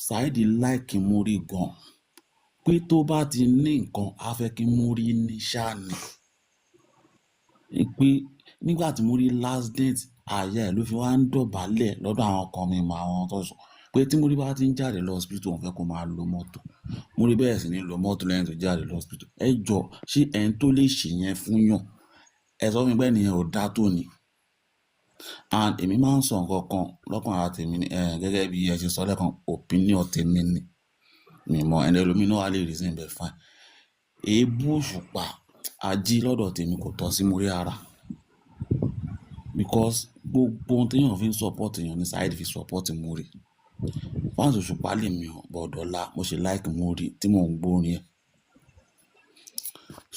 Saheed like Muri gan, pé tó bá ti ní nǹkan, á fẹ́ kí Muri ní ṣáà ni, pé nígbà tí Muri last date, àyà ẹ̀ ló fi wá ń dọ̀bálẹ̀ lọ́dọ̀ àwọn kan. Mi mọ àwọn tó sọ pé tí Muri bá ti ń jáde lọ hospital, òun fẹ́ kó máa lo mọ́tò. Muri bẹ̀rẹ̀ sí ní lo mọ́tò lẹ́yìn tó jáde lọ hospital. Ẹ jọ, ṣé ẹni tó lè ṣe yẹn fún yàn, ẹ sọ fún mi pé ẹnìyẹn ò dá tó ni? And èmi máa ń sọ nǹkan kan lọ́kàn ara tèmi ni, gẹ́gẹ́ bí ẹ ṣe sọ lẹ́ẹ̀kan, opinion tèmi ni, mi mọ ẹni ẹlòmíì náà wà lè reason bẹ́ẹ̀, fine. Èébú Òṣùpá ají lọ́dọ̀ tèmi kò tọ́ sí Muri rárá, because gbogbo ohun téèyàn fi ń support èèyàn ní Saheed fi support Muri. Fans Òṣùpá lèmi ò bọ̀dọ̀la, mo ṣe like Muri tí mò ń gbórin ẹ̀.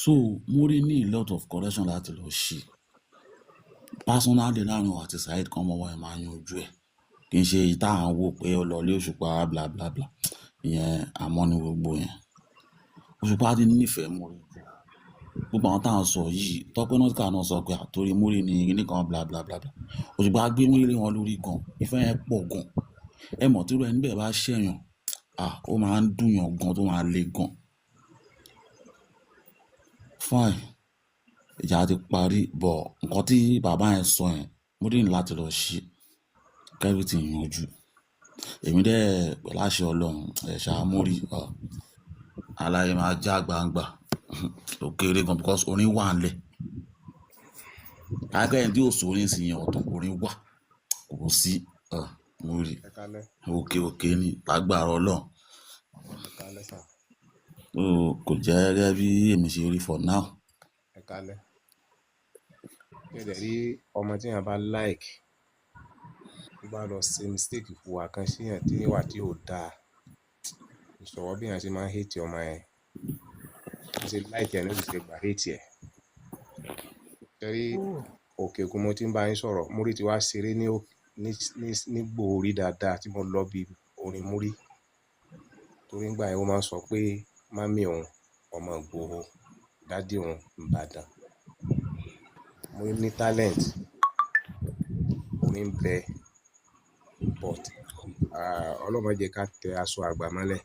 So Muri ní a lot of correction láti lọ ṣe personally láàrin òun àti Saheed, kan mọ́wọ́ ẹ̀ máa yanjú ẹ̀. Kì í ṣe èyí tá à ń wò pé ó lọ ilé Òṣùpá, bla bla bla, ìyẹn àmọ́ ní gbogbo yẹn. Òṣùpá ti nífẹ̀ẹ́ Muri jù. Gbogbo àwọn tá à ń sọ yìí, Tọ́pẹ́ Nautica náà sọ pé àtòrí Muri ní kíní kan, bla bla bla bla. Òṣùpá gbé Muri lé wọn lórí gan, ìfẹ́ yẹn pọ̀ gan. Ẹ mọ̀ tí irú ẹni bẹ́ẹ̀ bá ṣẹ̀yàn, ah, ó máa ń dùnyàn gan, tó máa le gan. Fine, ìjà ti parí, but nǹkan tí bàbá yẹn sọ yẹn, Muri ní láti lọ ṣe everything yanjú. Èmi dẹ̀ pẹ̀lú àṣẹ Ọlọ́run, ẹ̀ ṣáà Muri aláyé máa já gbangba, ó kéré gan, because orin wà ńlẹ̀. Akẹ́yìn tí ò sórin sí yẹn ọ̀tọ̀, orin wà, kò sí Muri. Ẹ kálẹ́. Òkè òkè ní lágbára Ọlọ́run. Ẹ kálẹ́ sà. So kò jẹ́ gẹ́gẹ́ bí èmi ṣe rí for now. Ẹ kálẹ́. Ṣé ẹ dẹ̀ rí ọmọ tí èèyàn bá like, tó bá lọ ṣe mistake, hùwà kan síyàn tí níwà tí ò dáa, ìṣọwọ́ bí èèyàn ṣe máa ń hate ọmọ yẹn, bó ṣe like ẹ̀ ní ó sì ṣe gbà hate ẹ̀. Ṣé rí òkè òkun mo ti ń bá yín sọ̀rọ̀, Múrí ti wá ṣeré ní gbòórí dáadáa tí mo lọ bí orin Múrí. Torí ńgbà yẹn, ó máa ń sọ pé mummy òun ọmọ Ìgbòho, daddy òun Ìbàdàn. Múrí ní talent, orin ń bẹ, but Ọlọ́run má jẹ́ ká tẹ aṣọ àgbà mọ́lẹ̀.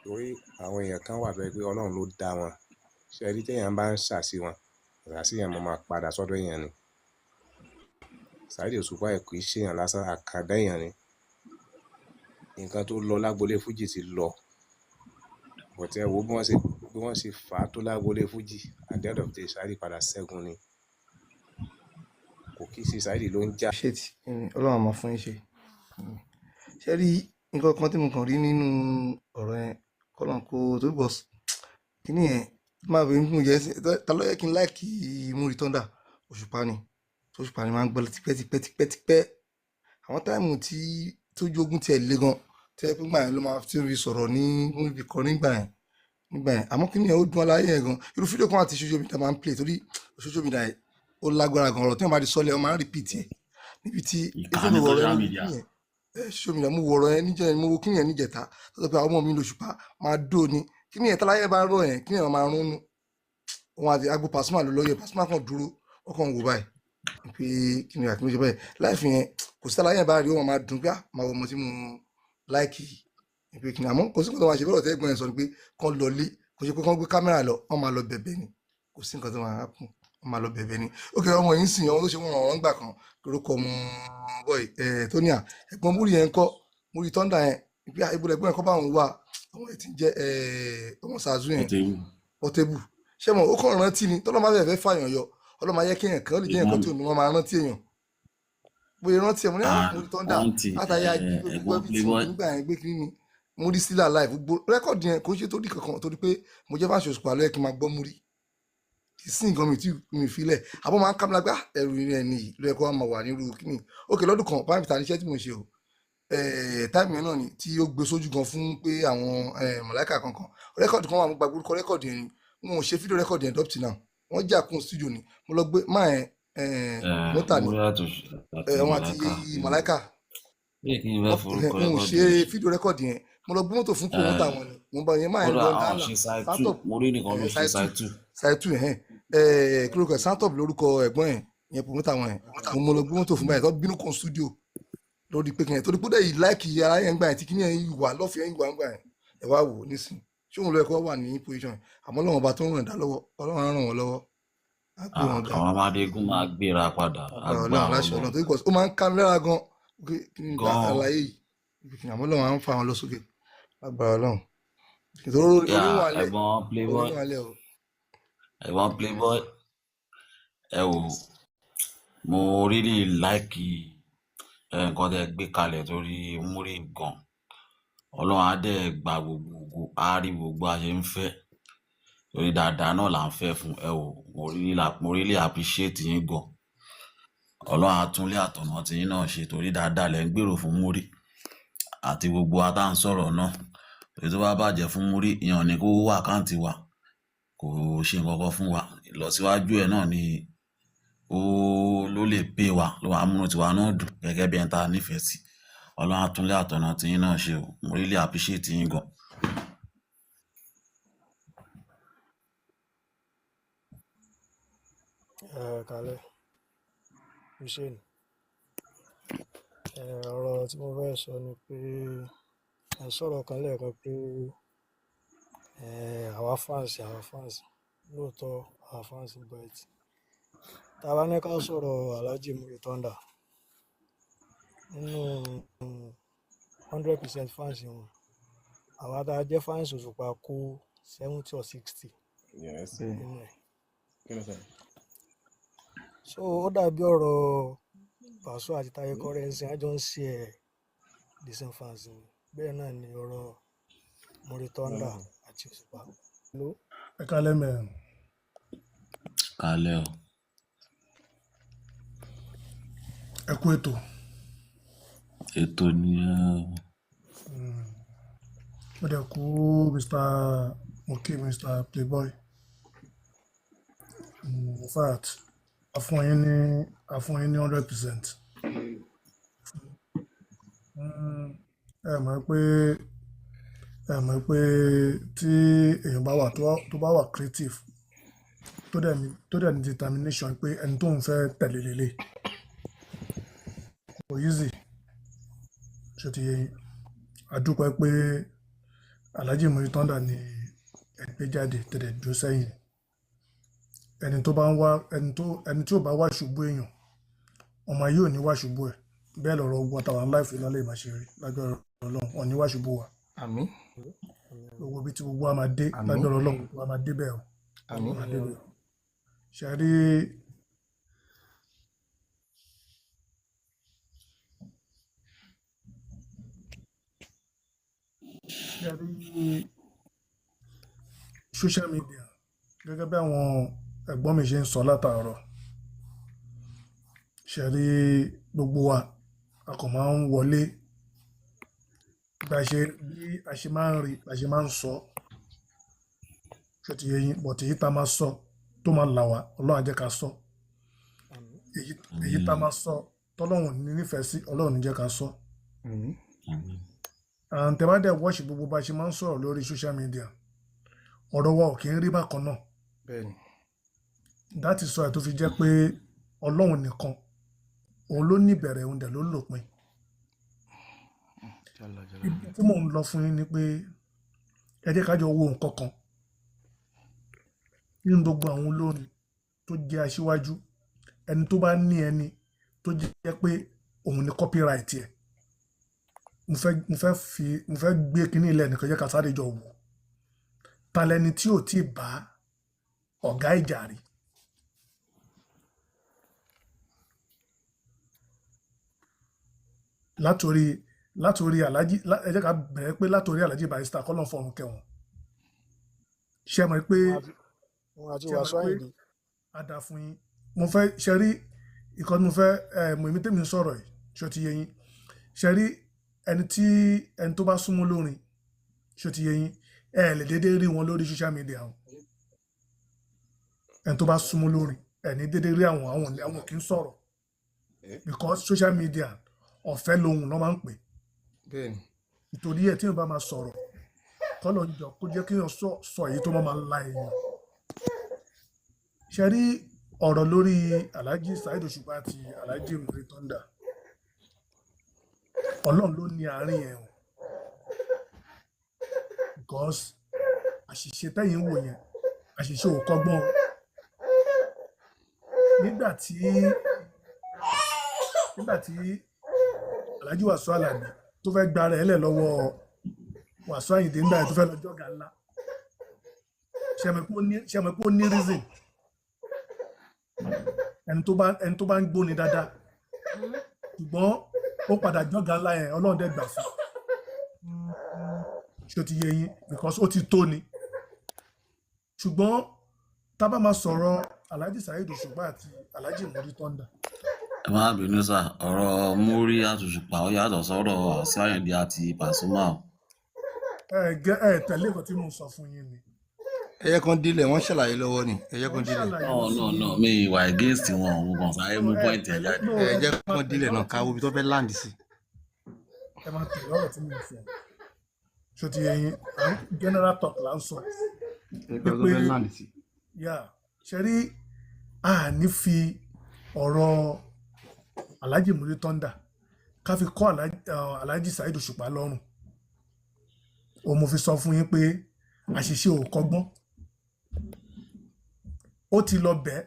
Torí àwọn èèyàn kan wà tó jẹ́ pé Ọlọ́run ló dá wọn. Ṣé ẹ rí téèyàn bá ń ṣàsí wọn, àsàsí yẹn máa máa padà sọ́dọ̀ èèyàn ni. Saheed Òṣùpá ẹ̀ kì í ṣèèyàn lásán, àkàndá èèyàn ni. Nǹkan tó lọ lágbolé fújì ti lọ. But ẹ wo bí wọ́n ṣe fà á tó lágbolé fújì, at the end of the day, Saheed padà ṣẹ́gun ni. Kò kí ṣe Saheed ló ń jà. Ṣé tí Ọlọ́run á máa fún yín ṣe. Ṣé rí nǹkan kan tí mo kàn rí nínú ọ̀rọ̀ yẹn, kọ́lọ́n kó tó bọ̀ kíní yẹn máa fi mú jẹ́, ta ló yẹ kí n like Muri Thunder? Òṣùpá ni. Òṣùpá ni máa ń gbọ́ tipẹ́ tipẹ́ tipẹ́ tipẹ́. Àwọn time tí tójú ogun tiẹ̀ le gan, tí ẹ pé gbà yẹn ló máa tí ó fi sọ̀rọ̀ ní níbi kan nígbà yẹn. Àmọ́ kíní yẹn, ó dún aláyé yẹn gan. Irú fídíò kan àti social media máa ń play, torí social media yẹn ó lágbára gan. Ọ̀rọ̀ tí wọ́n bá ti sọ́lẹ̀, wọ́n máa ń repeat ẹ̀ níbi tí ìkànnì mo wọ̀rọ̀ social yẹn media. Kíní yẹn, ẹ social media, mo wọ̀rọ̀ yẹn níjẹ́, mo wo kíní yẹn níjẹta tó sọ pé àwọn ọmọ mi lòṣùpá máa dó ni. Kíní yẹn, táláyé bá rọ̀ yẹn, kíní yẹn máa rún nú òun àti agbo Pasuma ló lọ́yẹ̀. Pasuma kan dúró, wọ́n kàn ń wò báyìí pé kíni àti mo ṣe báyìí láìfi yẹn. Kò sí táláyé bá rí, wọn máa dùn pé ah, máa wọ ọmọ tí mo like pé kíni. Àmọ́ kò sí nǹkan tó máa ṣe bọ́lọ̀ tẹ́gbọ́n yẹn sọ ni pé kán lọ lé, kò ṣe pé kán gbé kámẹ́rà lọ, wọ́n máa lọ bẹ̀bẹ̀ ni. Kò sí nǹkan tó máa happen, wọ́n máa lọ bẹ̀bẹ̀ ni. Ó kẹ́ ọmọ yìí ń sìn, ọmọ tó ṣe wọ́n ràn gbà kan lórúkọ ọmọ boy ẹ̀ tó ní à ẹ̀gbọ́n Múrí yẹn ń kọ́ Múrí Thunder yẹn pé ibo lẹ̀gbọ́n yẹn kọ́ bá òun wà, ọmọ yẹn ti ń jẹ́ ọmọ Sàzú yẹn. Portable. Portable. Ṣé mo ó kàn rántí ni tọ́lọ́ máa fẹ́ fẹ́ fàyàn yọ, Ọlọ́run máa yẹ kí èèyàn kan ó lè jẹ́ nǹkan tí òun máa rántí èèyàn, bóyá rántí ẹ̀. Mo ní ah, Múrí Thunder Aunty látàyà gbogbo ẹ̀gbọ́n everything Playboy. Nígbà yẹn gbé kí ni Múrí still alive. Gbogbo record yẹn kò ń ṣe torí kankan, torí pé mo jẹ́ fans Òṣùpá ló yẹ kí n máa gbọ́ Múrí. Kì í sí nǹkan mi tí mi fi lẹ̀, àbọ̀ máa ń ká mi lágbá ẹrù yẹn ni ló yẹ kó wá máa wà nírú kíní òkè lọ́dún kan báyìí ta níṣẹ́ tí mo ṣe o. Time yẹn náà ni tí ó gbé sójú gan fún pé àwọn mọ̀láìkà kankan record kan wà. Mo gbàgbé orúkọ record yẹn ni. Wọn ò ṣe fídíò record yẹn up till now. Wọ́n jà kún studio ni mo lọ gbé máa yẹn mọ́tà ni Múrí àti wọn àti Màláíkà. Màláìkà. Bí kí n fẹ́ forúkọ Wọn ò record ṣe yẹn. Fídíò record yẹn, mo lọ gbé mọ́tò fún promoter wọn ni mo bá yẹn máa yẹn Kódà lọ àwọn dáná ṣe side two. Santop. Múrí nìkan ló ṣe Side two. Side two. Side two ẹ̀hẹ́n, kí lórúkọ ẹ̀? Santop lórúkọ ẹ̀gbọ́n yẹn, yẹn promoter wọn yẹn. Mo lọ gbé mọ́tò fún báyìí tó bínú kan studio. Lórí pé kìnìyàn torí pé ó dẹ̀ yìí láìkì ara yẹn gbà yẹn tí kìnìyàn yìí wà lọ́fẹ̀ẹ́ yìí wà ń gbà yẹn. Ẹ wá wò ó nísìn, ṣé òun ló yẹ kó wà ní position yẹn? Àmọ́ Ọlọ́run ọba tó ń ràn dá lọ́wọ́, Ọlọ́run á ràn wọ́n lọ́wọ́, á gbé wọn ga. Àwọn amadégún máa gbéra padà. Agbára Ọlọ́run, agbára láṣẹ Ọlọ́run, Ọlọ́run. Torí kò ó máa ń ká mi lára gan pé kí ni gan. àlàyé yìí kí ni, àmọ́ Ọlọ́run á ń fa wọn lọ sókè lágbára Ọlọ́run. Ìṣòro orí Yà wà lẹ̀, ẹ̀gbọ́n orí playboy, wà lẹ̀ o. ẹ̀gbọ́n playboy, ẹ wò, mo really like nǹkan tẹ́ gbé kalẹ̀ torí Múrí gan. Ọlọ́run á dẹ̀ gba gbogbo ògo, á rí gbogbo a ṣe ń fẹ́, torí dáadáa náà là ń fẹ́ fún. Ẹ wò, mo really appreciate yín gan. Ọlọ́run á túnlé àtọ̀nà tí yín náà ṣe, torí dáadáa lẹ́ ń gbèrò fún Múrí àti gbogbo wa tá à ń sọ̀rọ̀ náà. Torí tó bá bàjẹ́ fún Múrí, ìyẹn ò ní kó wá àkáǹtì wa, kò ṣe nǹkan kan fún wa. Ìlọsíwájú ẹ̀ náà ni ó ló lè pè wá, ló wàá múnú tiwa náà dùn gẹ́gẹ́ bí ẹni tá a nífẹ̀ẹ́ sí. Ọlọ́run á túnlé àtọ̀nà tí yín náà ṣe o. Mo really appreciate yín gan. Ẹ kálẹ́, Hussein. Ẹ ọ̀rọ̀ tí mo fẹ́ sọ ni pé ẹ sọ̀rọ̀ kan lẹ́ẹ̀kan pé ẹ àwa fans lóòótọ́, àwa fans, but tá a bá ní ká sọ̀rọ̀ Alhaji Muri Thunder nínú 100% fans wọn, àwa tá a jẹ́ fans Òṣùpá kó 70 or 60 Yes. Bẹ́ẹ̀ nínú ẹ̀. Kí ló sọ? So ó dàbí ọ̀rọ̀ Paso àti Taye Currency, àjọ ń ṣe ẹ̀ the same fans ni. Bẹ́ẹ̀ náà ni ọ̀rọ̀ Muri Thunder àti Òṣùpá. Hello. Ẹ kálẹ́ mẹ́rin. Kálẹ̀ o. Ẹ kú ètò. Ètò nìyẹn o. Mo dẹ̀ kú Mr. Moke, Mr. Playboy. In fact, a fún yín ní 100%. Ẹ mọ̀ pé tí èèyàn bá wà tó bá wà creative, tó dẹ̀ ní determination pé ẹni tó ń fẹ́ tẹ̀lé lélẹ̀, kò easy. Ṣé ti yé yín? A dúpẹ́ pé Alhaji Muri Thunder ni ẹ gbé jáde tẹ̀lé dúró sẹ́yìn. Ẹni tó bá ń wá ẹni tí ò bá wá ṣubú èèyàn, ọmọ ayé ò ní wá ṣubú ẹ̀. Bẹ́ẹ̀ lọ̀rọ̀ ogun àtàwọn láìfẹ́ lálẹ́ ìmáṣe rí lágbára Ọlọ́run, wọn ní wá ṣubú wa. Àmín. Gbogbo ibi tí gbogbo wa máa dé Àmín. lágbára Ọlọ́run, gbogbo wa máa dé bẹ́ẹ̀ o. Àmín. Máa dé bẹ́ẹ̀ o. Ṣe rí ṣe rí social media, gẹ́gẹ́ bí àwọn ẹ̀gbọ́n mi ṣe ń sọ látàárọ̀, ṣe rí gbogbo wa a kàn máa ń wọlé bí a ṣe máa ń rí, bá a ṣe máa ń sọ. Ṣé ti yé yín? But èyí tá a máa sọ tó máa là wá, Ọlọ́run á jẹ́ ká sọ. Àmín. Èyí tá a máa sọ tọ́lọ́run ní nífẹ̀ẹ́ sí, Ọlọ́run ní jẹ́ ká sọ. Àmín. Àmín. And tẹ́ bá dẹ̀ watch gbogbo bá a ṣe máa ń sọ̀rọ̀ lórí social media, ọ̀rọ̀ wa ò kí ń rí bákan náà. Bẹ́ẹ̀ni. That is why tó fi jẹ́ pé Ọlọ́run nìkan, òun ló ní ìbẹ̀rẹ̀, òun dẹ̀ ló lópin. Jala jala. Ibi tí mò ń lọ fún yín ni pé ẹ jẹ́ ká jọ wo nǹkan kan nínú gbogbo àwọn olórin tó jẹ́ aṣíwájú. Ẹni tó bá ní ẹni tó jẹ́ pé òun ní copyright ẹ̀, mo fẹ́ gbé kinní ilẹ̀ nìkan, jẹ́ ká sáré jọ wò ta lẹni tí ò tí ì bá ọ̀gá ìjà rí. Látòrí Alhaji, ẹ jẹ́ ká bẹ̀rẹ̀ pé látòrí Alhaji Barrister, kọ́lọ́n fọ̀run kẹwọn. Ṣe mọ̀ pé Wọn àti ṣe mọ̀ Wàsíù pé Àyìndé. A dà fún yín. Mo fẹ́ ṣe rí ìkan tí mo fẹ́ ẹ mọ̀, èmi tèmi ń sọ̀rọ̀ yìí, ṣó ti yé yín? Ṣe rí ẹni tó bá súnmọ́ lórin, ṣó ti yé yín, ẹ lè déédéé rí wọn lórí social media o. Ẹni tó bá súnmọ́ lórin, ẹ ní déédéé rí àwọn kì í sọ̀rọ̀ because social media ọ̀fẹ́ lohùn ló máa ń pè. Bẹ́ẹ̀ni. Nítorí ẹ̀ tí èèyàn bá máa sọ̀rọ̀, kọ́lọ̀ ń jọ kó jẹ́ kéèyàn sọ èyí tó máa la èèyàn. Ṣe rí ọ̀rọ̀ lórí Alhaji Saheed Òṣùpá àti Alhaji Muri Thunder. Ọlọ́run ló ní àárín yẹn o, because àṣìṣe tẹ́yìn ń wò yẹn, àṣìṣe ò kọ́gbọ́n o. Nígbà tí Alhaji Wasiu Alabi tó fẹ́ gba ara ẹ̀ lẹ̀ lọ́wọ́ Wasiu Ayinde nígbà yẹn, tó fẹ́ lọ jọ́gà ńlá, ṣe mọ̀ pé ó ní reason. Ẹni tó bá ń gbóni dáadáa, ṣùgbọ́n ó padà jọ́gà ńlá yẹn, Ọlọ́run dẹ̀ gbà fún. Ṣé ó ti yé yín? Because ó ti tó ni. Ṣùgbọ́n tá a bá máa sọ̀rọ̀ Alhaji Saheed Òṣùpá àti Alhaji Muri Thunder. Ẹ má bínú sà, ọ̀rọ̀ Múrí àtòṣùpá ó yàtọ̀ sọ́rọ̀ Wasiu Ayinde àti Pasuma o. Ẹ gẹ ẹ tẹ̀lé nǹkan tí mò ń sọ fún yín ni. Ẹyẹ kan dílẹ̀, wọ́n ṣàlàyé lọ́wọ́ ni, ẹyẹ Mo kan ń dílẹ̀. ṣàlàyé No, no, fún no, yín. Mi ìwà against wọn, mo kàn sáré No, mú ẹ point ẹ tẹ̀lé jáde. no. Ẹ Ẹ jẹ́ máa kan tẹ̀lé dílẹ̀ náà ọ̀rọ̀ tí ká wo ibi tó fẹ́ land sí. Ẹ máa tẹ̀lé ọ̀rọ̀ tí mò ń sọ. Ṣó ti yé yín? À ń general talk là ń sọ. Ẹ tó pé fẹ́ land sí. Yà ṣe rí, a ní fi ọ̀rọ̀ Alhaji Muri Thunder ká fi kọ́ Alhaji Saheed Òṣùpá lọ́rùn òun. Mo fi sọ fún yín pé àṣìṣe ò kọ́gbọ́n. Ó ti lọ bẹ́ẹ̀,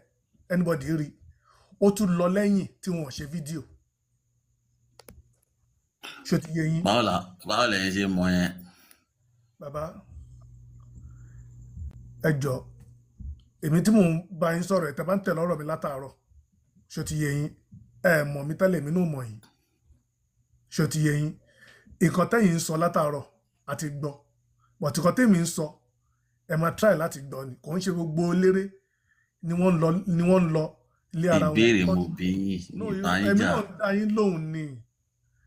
anybody rí, ó tún lọ lẹ́yìn tí wọn ò ṣe fídíò. Ṣó ti yé yín? Báwo lẹ̀yin ṣe mọ̀ yẹn? Bàbá, ẹ jọ, èmi tí mò ń bá yín sọ̀rọ̀, ẹ̀ tẹ́ bá ń tẹ̀lé ọ̀rọ̀ mi látàárọ̀, ṣó ti yé yín? Ẹ mọ̀ mí tẹ́lẹ̀, èmi náà mọ̀ yín. Ṣó ti yé yín? Nǹkan tẹ́yìn ń sọ látàárọ̀ àti gbọ́, but nǹkan tẹ́mi ń sọ, ẹ máa try láti gbọ́ ni. Kò ń ṣe gbogbo eléré ni wọ́n ń lọ ilé ara wọn. Ìbéèrè mo bí yín. No, ìbá yín èmi jà. Náà dá yín lóhùn ni.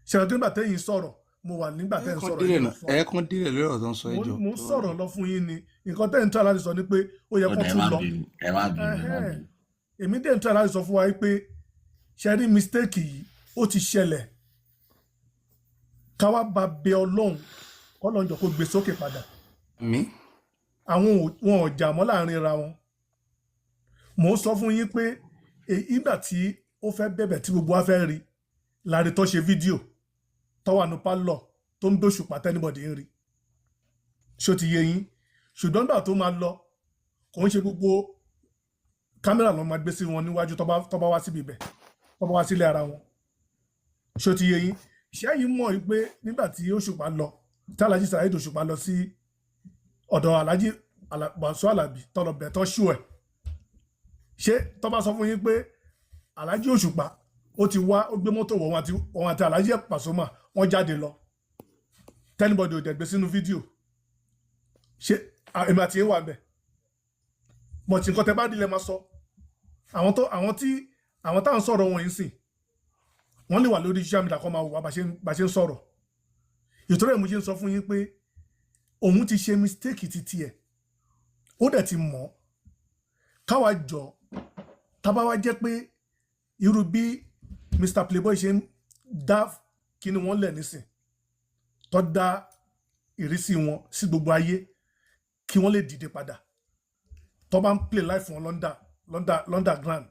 Ṣẹlẹ̀ tó nígbà tẹ́yìn sọ̀rọ̀, mo wà nígbà Ẹ tẹ́yìn kan sọ̀rọ̀, délẹ̀ èmi náà. ò sọ̀rọ̀. Ẹ kan délẹ̀ lórí ọ̀rọ̀ tó ń sọ, ẹ Mo jọ. mo ń sọ̀rọ̀ lọ fún yín ni. Nǹkan tẹ́yìn try láti sọ ni pé ó yẹ Ó kó dà, ẹ tún má lọ. bínú, ẹ má bínú, ẹ má Ẹhẹ́n. bínú. Èmi dẹ̀ ń try láti sọ fún wa pé ṣe rí, mistake yìí ó ti ṣẹlẹ̀, káwá bá bẹ Ọlọ́run, kọ́lọ́n jọ kó gbé sókè padà. Mi Àwọn wọn ò jà mọ́ láàrin ra wọn. Mò ń sọ fún yín pé ìgbà tí ó fẹ́ bẹ̀bẹ̀ tí gbogbo wa fẹ́ rí láre, tó ṣe fídíò tó wà ní pálọ̀ tó ń dóṣùpá, tí anybody ń rí. Ṣó ti yé yín? Ṣùgbọ́n nígbà tó máa lọ, kò ń ṣe gbogbo kámẹ́rà ló máa gbé sí wọn níwájú tó bá wá síbi ibẹ̀, tó bá wá sílé ara wọn. Ṣó ti yé yín? Ṣẹ́yìn mọ̀ pé nígbà tí Òṣùpá lọ, tí Alhaji Saheed Òṣùpá lọ sí ọ̀dọ̀ Alhaji Wasiu Alabi, tọlọ bẹ̀ tọ́ ṣú ẹ̀, ṣé tó bá sọ fún yín pé Alhaji Òṣùpá ó ti wá, ó gbé mọ́tò wọ̀, wọn àti Alhaji Pasuma wọ́n jáde lọ, tí anybody ò dẹ̀ gbé sínú fídíò, ṣé èmi àti yín wà bẹ̀? But nǹkan tẹ bá rí lẹ máa sọ. Àwọn tó àwọn tí àwọn táwọn sọ̀rọ̀ wọn yìí sìn, wọ́n lè wà lórí social media kọ́ máa wò wá bá ṣe ń sọ̀rọ̀. Ìtọ́rọ̀ ẹ̀ mo ṣe ń sọ fún yín pé òun ti ṣe mistake ti tiẹ̀, ó dẹ̀ ti mọ̀. Káwa jọ, tábà wá jẹ́ pé irú bí Mr Playboy ṣe ń dá kíni wọ́n lẹ̀ nísìn, tó dá ìrísí wọn sí gbogbo ayé, kí wọ́n lè dìde padà, tó bá ń play life wọn London ground,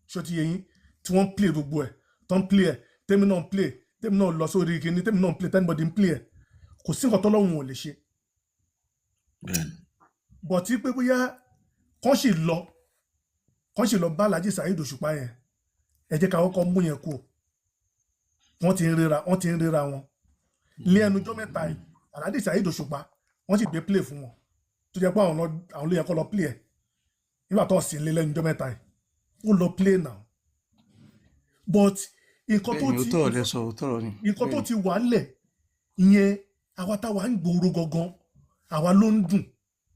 ṣó ti yé yín? Tí wọ́n ń play gbogbo ẹ̀, tó ń play ẹ̀, tèmi náà ń play, tèmi náà lọ sórí kíní, tèmi náà ń play, tí anybody ń play ẹ̀, kò sí nǹkan tọ́lọ́hun ò lè ṣe. Bẹ́ẹ̀ni. But tí pé bóyá kán sì lọ bá Alhaji Saheed Òṣùpá yẹn, ẹ jẹ́ ká kọ́kọ́ mú yẹn kú. Wọ́n ti ń ríra wọn ní ẹnujọ́ mẹ́ta yìí. Alhaji Saheed Òṣùpá, wọ́n sì gbé play fún wọn, tó jẹ́ pé àwọn ló yẹ kó lọ play ẹ̀ nígbà tó sì ń lé lẹ́nujọ́ mẹ́ta yìí, ó lọ play now. But nǹkan tó Bẹ́ẹ̀ni, ti òótọ́ ọ̀rọ̀ lẹ sọ, òótọ́ ọ̀rọ̀ ni. nǹkan tó Bẹ́ẹ̀ni. ti wà ńlẹ̀ ìyẹn, àwa táwa ń gbòòrò gangan, àwa ló ń dùn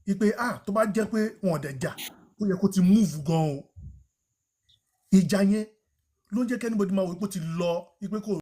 wípé ah, tó bá jẹ́ pé wọn ò dẹ̀ jà, ó yẹ kó ti move gan o. Ìjà yẹn ló ń jẹ́ kí anybody máa wò pé ó ti lọ, wípé kò